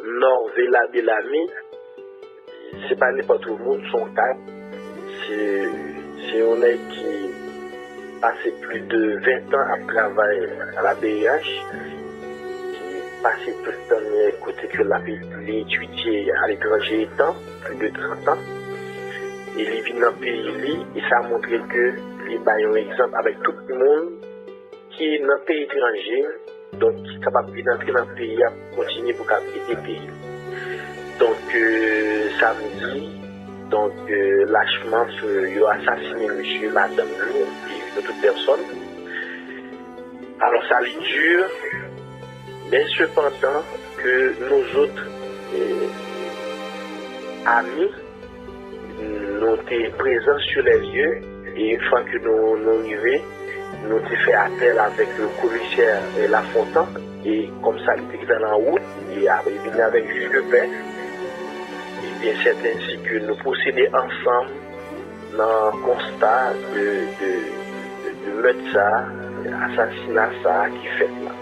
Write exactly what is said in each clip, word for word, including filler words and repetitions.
Norvela Belami, se pa nenpòt moun, se yon kad. Se, se yon nèg ki pase plis de ven tan ap travay a la B E H, ki pase tout tan li kote ke l ap li etidye aletranje etan plis de trant an. E li vin nan peyi li, e sa montre ke li bay yon egzanp avèk tout moun ki nan peyi etranje, donk ki kapab vin antre nan peyi a pou kontinye pou kapab ede peyi. Donk, euh, samdi, donk, euh, lachman, euh, yo asasinen misye, madanm li, e de tout pèsòn. Alò, sa li di, men sepandan ke nou zòt, euh, ami, nou te prezan sur les lieux, e yon fwa ke nou, nou rive, nou te fè apèl avèk le komisè, euh, Lafontan, e kòm sa li te gentan nan wout, e apre li vini avèk jij de pè, ebyen, sèten si ke nou pwosede ansanm nan konsta de, de, de, de mèt sa, asasina sa ki fèt la.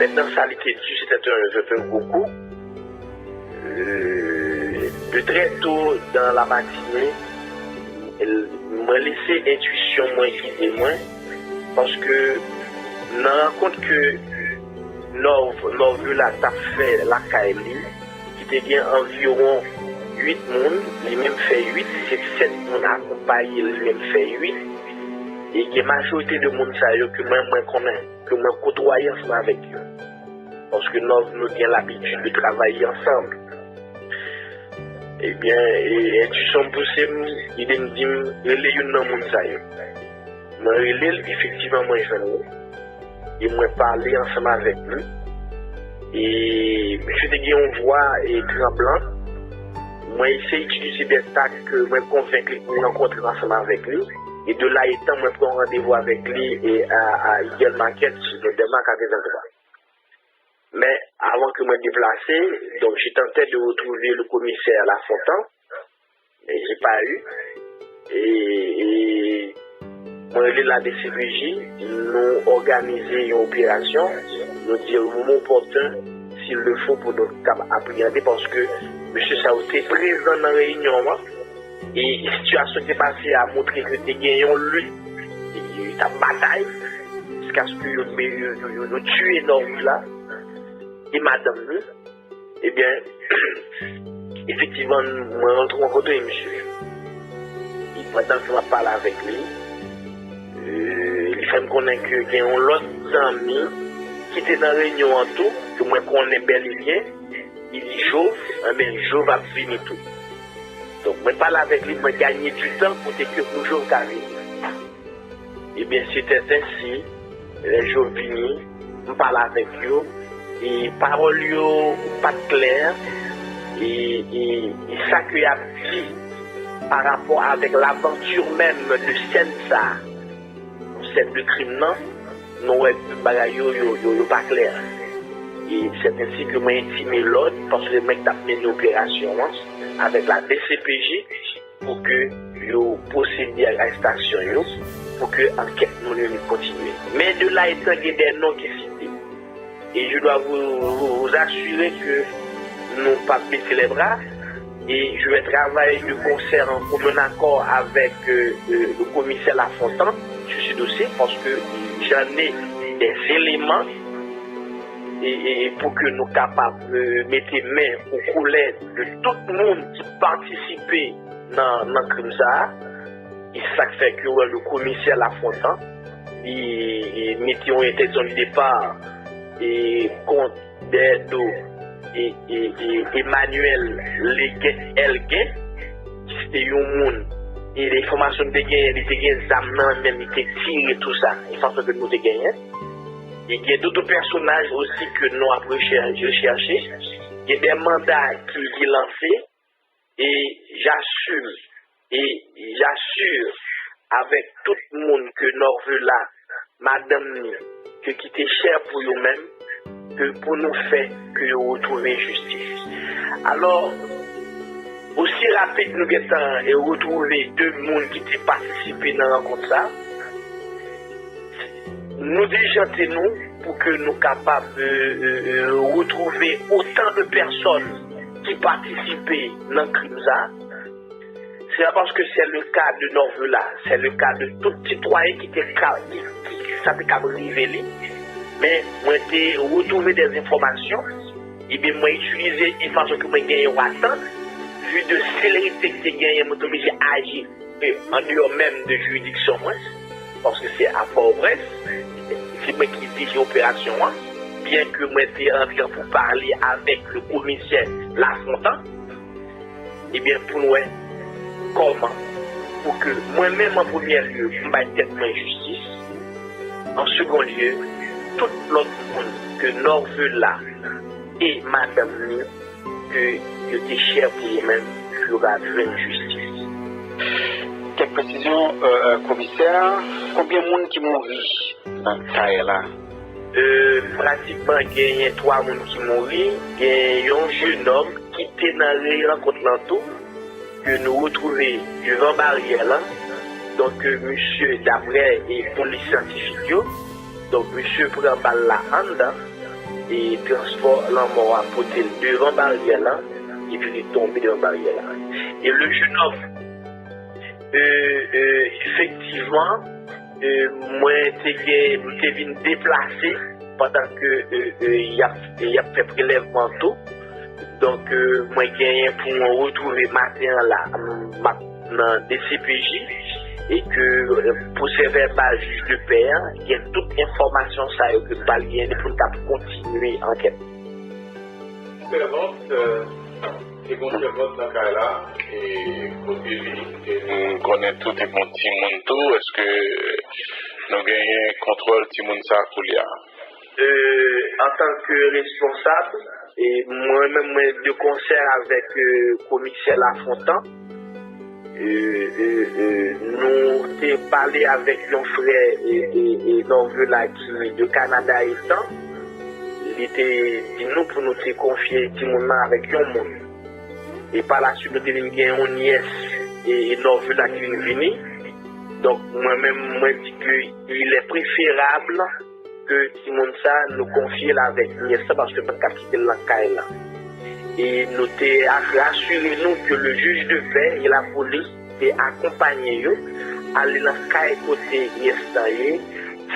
Mentnan, sa li te di, se te yon, se te yon gwo kou. Euh, de très tôt dans la matinée, mwen lese entwisyon mwen gide mwen, paske nan rankont ke Nòv, Nòvela t ap fè lakay li, ki te gen anviwon uit moun, li menm fè uit, se sèt moun akonpaye li menm fè uit, e gen majorite de moun sa yo ke mwen, mwen konnen, ke mwen kotwaye ansanm avèk yo. Paske nou, nou gen labitid de travay ansanm. Ebyen, e, entwisyon m pouse m, ide m di m, rele youn nan moun sa yo. Mwen rele l, efektivman, mwen jwenn li. E mwen pale ansanm avèk li. E misye te gen yon vwa, e, tranblan. Mwen eseye itilize de tak ke mwen konvenk li pou m rankontre ansanm avèk li. E de la etan, mwen pran yon randevou avèk li, e, a, a Eagle Market, sou Dèlma katreventwa. Men, avan ke mwen deplase, donk, je tentais de retrouver le commissaire Lafontan, mais j'ai pas eu. E, e mwen rele la D C P J, nou òganize yon operasyon, nou di le moment opportun, s'il le faut, pou nou kab apreyande, paske mesye sa yo te prezan nan reyinyon an, e sitiyasyon ki te pase a montre ke te gen yon lit, e, e t ap batay, jiskaske yo, yo, yo, yo, yo tiye Nòvela e madanm li. Ebyen, efektivman, mwen rankontre misye. E pandan ke m ap pale avèk li, euh, li fè m konnen ke gen yon lòt zanmi ki te nan reyinyon an tou, ke mwen konnen bèl e byen, li di Jov, enben, Jov ap vini tou. Donk, mwen pale avèk li, mwen ganye di tan kote ke pou Jov ka vini. Ebyen, se sèten si, lè Jov vini, m pale avèk yo, e pawòl yo pa t klè, e, e, e sa ke y ap di pa rapò avèk lavanti menm de sèn sa, sèn de krim nan, nou wè bagay yo, yo, yo, yo pa klè. E sèten si ke mwen entime lòd, paske mwen k t ap mennen operasyon an avèk la D C P J, pou ke yo pwosede a arestasyon yo, pou ke ankèt nou li kontinye. Men de la etan gen de non ki site. Et je dois vous, vous, vous assurer que nou p ap bese les bras, et je vais travailler de concert en commun accord avec, euh, euh, le commissaire Lafontan sur ce dossier, parce que j'en ai des éléments, e, e, e pou ke nou kapab, euh, mete men ou kolè de tout moun ki patisipe nan, nan krim sa a. E sa k fè ke wè le komisè Lafontan, li, li mete yon entèdiksyon de depa e kont dèyè do e, e, e Emmanuel Leguin Elguin, ki se te yon moun, e de enfòmasyon nou te genyen, li te gen zam nan men, li te tire tou sa, enfòmasyon ke nou te genyen. E gen doto pèsonaj osi ke nou ap rechè-, rechèche. Gen de manda ki, ki lanse, e j'assume, e j'assure avèk tout moun ke Norvela, madanm ni, ke ki te chè pou yo menm, ke pou nou fè ke yo retwouve jistis. Alò, osi rapid nou gentan e retwouve de moun ki te patisipe nan rankont sa, Nou dilijante nou pou ke nou kapab, euh, euh, euh, retwouve otan de pèsòn ki patisipe nan krim sa. Se pa paske se le ka de Norvela, se le ka de tout sitwayen ki te ka, ki, ki, ki sa te kab rive li. Men mwen te retwouve de enfòmasyon, ebyen mwen itilize enfòmasyon ke mwen genyen yo atan, vi de selerite ki te genyen, mwen te oblije aji, e, an deyò menm de jiridiksyon mwen, paske se a Pòtoprens, se mwen ki dirije operasyon an, byen ke mwen te antre an pou pale avèk le komisè Lafontan, ebyen, pou n wè kòman, pou ke mwen menm, an premyè lye, m bay tèt mwen jistis, an segon lye, tout lòt moun ke Norvela e madanm li, ke yo te chè pou yo menm, pou yo ka jwenn jistis. Kèk presizyon, euh, euh, komisè, konbyen moun ki mouri nan kay la? Euh, pratikman, genyen twa moun ki mouri, gen yon jenòm ki te nan re rankont lan tou, ke nou retwouve devan baryè lan. Donk, euh, misye, daprè, e, polis syantifik yo, donk, misye pran bal la anndan, e transpò lanmò a pote l devan baryè lan, epi li tonbe devan baryè la. E le jenòm, euh, euh, efektivman, euh, mwen te gen, m te vin deplase pandan ke, euh, euh, y ap, y ap fè prelèvman tou. Donk, euh, mwen genyen pou mwen retwouve maten an la, m ap nan D C P J, e ke, euh, pwosè vèbal jij de pè a, gen tout enfòmasyon sa yo ke m pral genyen pou n t ap kontinye ankèt. Sèvant, euh, te gon sèvant nan kay la, e kote li te, nou konnen tou te gon timoun tou, èske nou genyen kontwòl timoun sa koulye a? Euh, antanke responsab, e mwen menm, mwen de konsè avèk, euh, komisè Lafontan, euh, euh, euh, nou te pale avèk yon frè, e, e, e Norvela ki de Kanada etan, li te di nou pou nou te konfye timoun nan avèk yon moun. E pa la suite, nou te vin gen yon nyès, e, e Norvela ki vin vini. Donk, mwen menm, mwen di ke il est préférable ke timoun sa, nou konfye l avèk nyès la, paske nou pa t ka kite l nan kay la. E nou te a-, rasire nou ke le jij de pè e lapolis te akonpaye yo, ale nan kay kote nyès lan ye,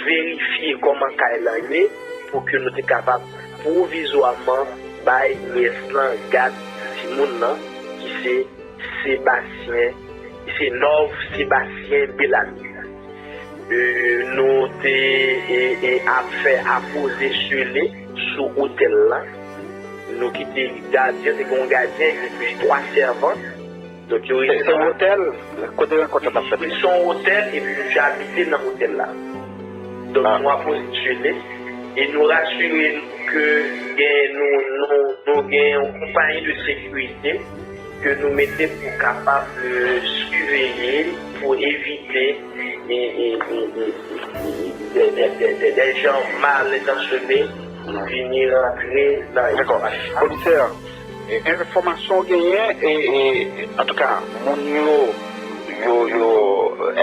verifye kòman kay lan ye, pou ke nou te kapab pwovizwaman bay nyès lan gad timoun nan, ki se Sebastien, se Nov Sebastien Belami. Euh, nou te, e, e, ap fè apoze sele sou otèl la. Nou kite gadyen, te gen yon gadyen epi twa sèvant. Donk, yo rete se yon otèl? Kote rankont la t ap fèt? Wi, se yon otèl, epi misye abite nan otèl la. Donk, nou apoze sele e nou rasire nou ke gen, nou, nou, nou gen yon konpayi de sekirite ke nou mete pou kapab, euh, siveye, pou evite, e, e, e, e, e, de, de, de, de, de jan mal entansyonnen vini rantre nan espas la. Komisè, e, enfòmasyon w genyen, e, e, antouka, moun yo, yo, yo,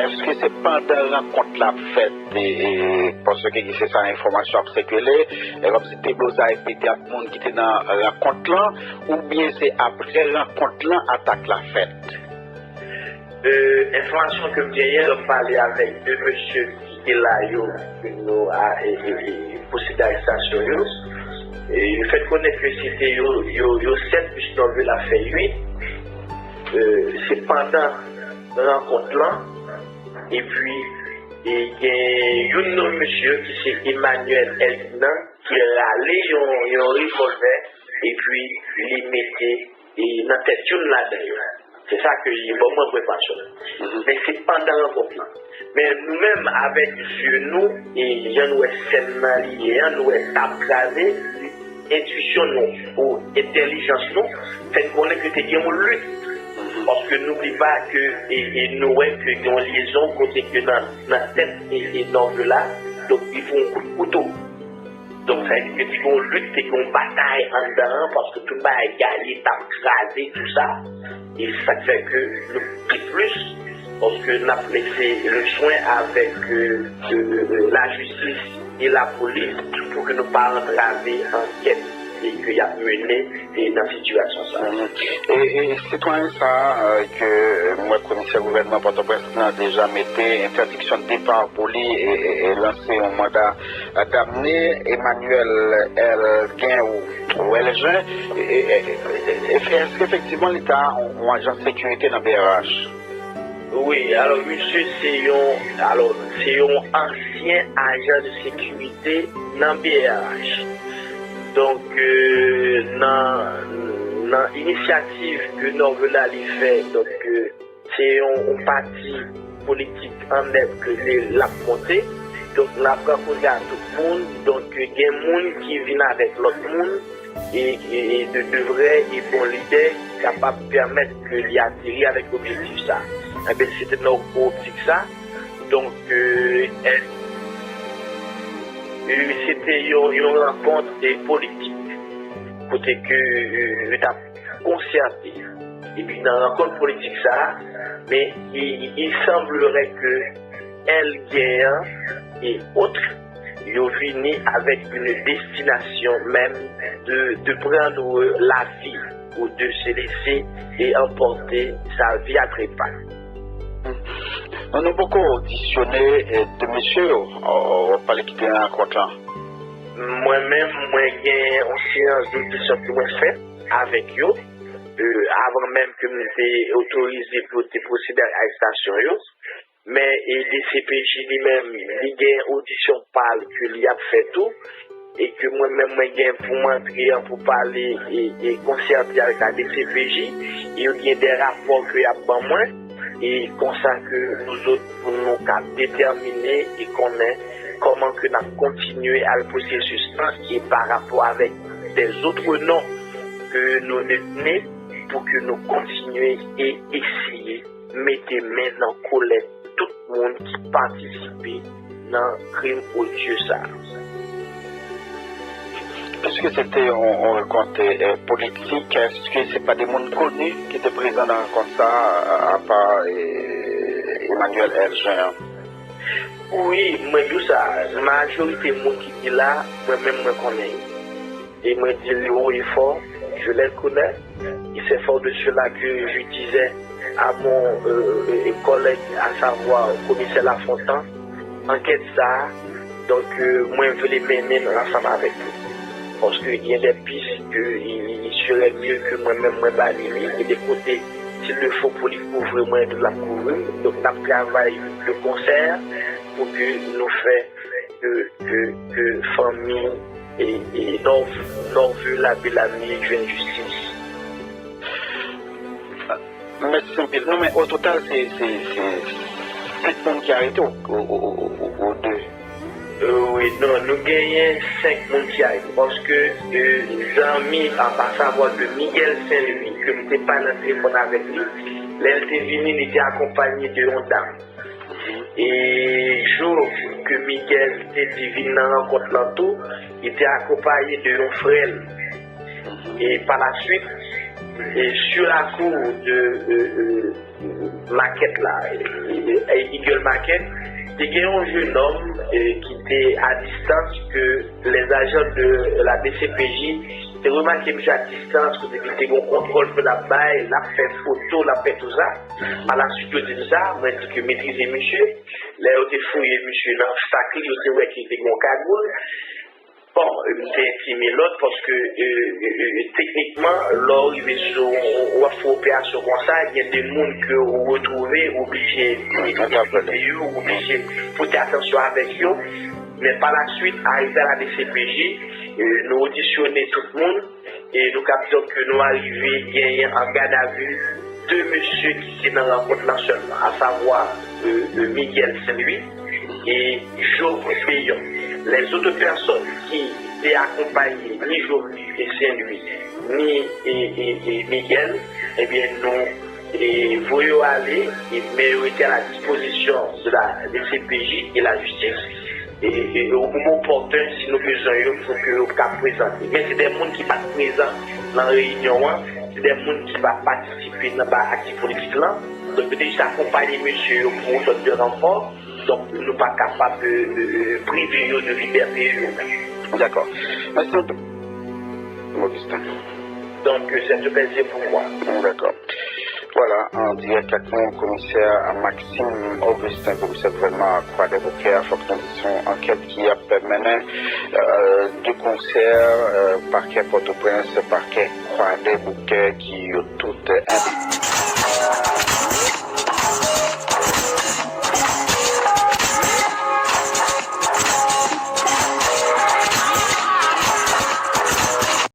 èske se pandan rankont la ap fèt, e, e, paske se sa enfòmasyon ap sikile, e kòmsi deblozay pete ak moun ki te nan rankont lan, oubyen se apre rankont lan atak la fèt? Euh, enfòmasyon ke m genyen, m pale avèk de mesye ki te la yo, ke nou a, e, e, e, posede arestasyon yo. E yo fè konnen ke se te yo, yo, yo sèt, misye Nòvil la fè uit. Euh, se pandan rankont lan, epi, e gen youn nan mesye yo ki se Emmanuel Eldinan, ki rale yon, yon revòlvè, epi li mete, e, nan tèt youn ladan yo. Se sa ke li ban mwen enfòmasyon. Men se pandan rankont lan. Men nou menm, avèk zye nou, e jan nou wè sèn nan li ye an, nou wè tab kraze, entwisyon nou, ou entèlijans nou, fè n konnen ke te gen yon lit. Paske nou bli pa ke, e, e nou wè ke gen yon lyezon kote ke nan, nan tèt, e, e Nòvil la, donk li fè yon kout kouto. Donk, sa vle di ke te gen yon lit, te gen yon batay anndan an, paske tout bagay gaye, t ap kraze, tou sa. E se sa k fè ke nou pi plis, paske n ap mete le swen avèk, euh, euh, euh, lajistis e lapolis pou ke nou pa antrave ankèt e ke y ap mennen e nan sitiyasyon sa. E, e sitwayen sa a, e, ke mwen komisè gouvènman Pòtoprens nan deja mete entèdiksyon de depa pou li e, e, e lanse yon manda damne Emmanuel Elgen ou, ou Elgen, e, e, e, e, èske efektivman li ta yon ajan sekirite nan B R H? Wi, alò, misye se yon, alò, se yon ansyen ajan de sekirite nan B R H. Donk, euh, nan, nan inisyativ ke Norvela li fè, donk, euh, se yon, yon pati politik an nèv ke l, l ap monte. Donk, l ap rankontre ak tout moun. Donk, gen moun ki vin avèk lòt moun. E, e, e de, de vrè e bon lidè ki kapab pèmèt ke li ateri avèk objektif sa. Enben, se te nan optik sa. Donk, euh, e, e, se te yon, yon rankont e politik. Kote ke, euh, yo t ap konsète. Epi nan rankont politik sa, men il, il semblerait que Elgen et autres, yo vini avec une destination même de, de prendre la vie ou de se laisser et emporter sa vie à trépas. Non, nou poko odisyone, eh, de mesye yo, w ap pale ki te nan rankont lan. Mwen menm, mwen gen yon seyans dodisyon ke mwen fè avèk yo, euh, avan menm ke m te otorize pou yo te pwosede ak arestasyon yo. Men, e, D C P J li menm, li gen odisyon pa l ke li ap fè tou, e ke mwen menm, mwen gen pou m antre an pou pale e, e konsète avèk la D C P J, e yo gen de rapò ke y ap ban mwen, e konsa ke nou zòt, pou nou ka detèmine e konnen kòman ke n ap kontinye al pwosesis lan, e pa rapò avèk dèzòt non ke nou detni pou ke nou kontinye e eseye mete men nan kolè tout moun ki patisipe nan krim odye sa a. Èske se te yon, yon rankont, eh, politik? Èske se pa de moun koni ki te prezan nan rankont sa a, apa, eh, Emmanuel Elgen an? Wi, mwen di w sa, majorite moun ki te la, mwen menm mwen konnen yo. Et mwen di l haut et fort, je les connais. Et c'est fort de cela que je disais à mon, euh, euh, collègue, à savoir commissaire Lafontant, ankèt sa a, donk, euh, mwen vle mennen l ansanm avèk li. Paske gen de pis ke il, il serait mieux que mwen menm mwen ba li li, e de kote, s'il le faut pou li kouvri mwen, l ap kouvri m. Donk, n ap travay de concert pou ke nou fè ke, ke, ke fanmi e, e Nòv, Nòvela Belami jwenn jistis. Mèsi anpil. Non, men o total, se, se, se senk moun ki arete ou, ou, ou, ou, ou de? Euh, wi, non, nou genyen senk moun ki arete. Paske, euh, zanmi, a pa savwa de Miguel Saint-Louis, ke m te pale nan telefòn avèk li, lè l te vini, li te akonpaye de yon dam. E jou ke Miguel te di vin nan rankont lan tou, li te akonpaye de yon frè l. E pa la swit, e sou lakou de, e, e, makèt la, e, e, Eagle Market, te gen yon jenòm, e, ki te a distans ke les agents de la D C P J te remake misye a distans, kote li te gen yon kontwòl ke l ap bay, l ap fè foto, l ap fè tou sa. Pa la swit, yo di m sa, mwen di ke metrize misye. Lè yo te fouye misye nan sak li, yo te wè ke li te gen yon kagoul. Bon, m te entime lòt paske, e, e, e, teknikman, lè w rive sou, w ap fè operasyon konsa, gen de moun ke ou retwouve, ou oblije yo, ou oblije pote atansyon avèk yo. Men pa la swit, arive a la D C P J, e, nou odisyone tout moun. E nou kab di ke nou arive genyen an gadavi de mesye ki te nan rankont lan sèlman, asavwa, e, e, Miguel Saint-Louis e Job Payon. Lèzòt pèsòn ki te akonpaye ni Job Saint-Louis, ni, e, e, e Miguel, ebyen, nou, e, voye yo ale, e, men yo rete a la dispozisyon de la D C P J e la jistis. E, e, o moman opòten, si nou bezwen yo, pou ke yo ka prezante. Men se de moun ki pa t prezan nan reyinyon an, se de moun ki pa patisipe nan ba aktivite politik lan. Donk, yo te jis akonpaye mesye yo pou yon sòt de ranfò. Donk, nou pa kapab prive yo de libète yo. Dakò. Mèsi anpil, Augustin. Donk, c'est un plaisir pour moi. Dakò. Vwala, an dirèk ak nou, komisè Maxime Augustin, komisè gouvènman Kwadèboukè a, fòk nou di se yon ankèt ki ap mennen de konsè pakè Pòtoprens, pakè Kwadèboukè ki yo tout enplike.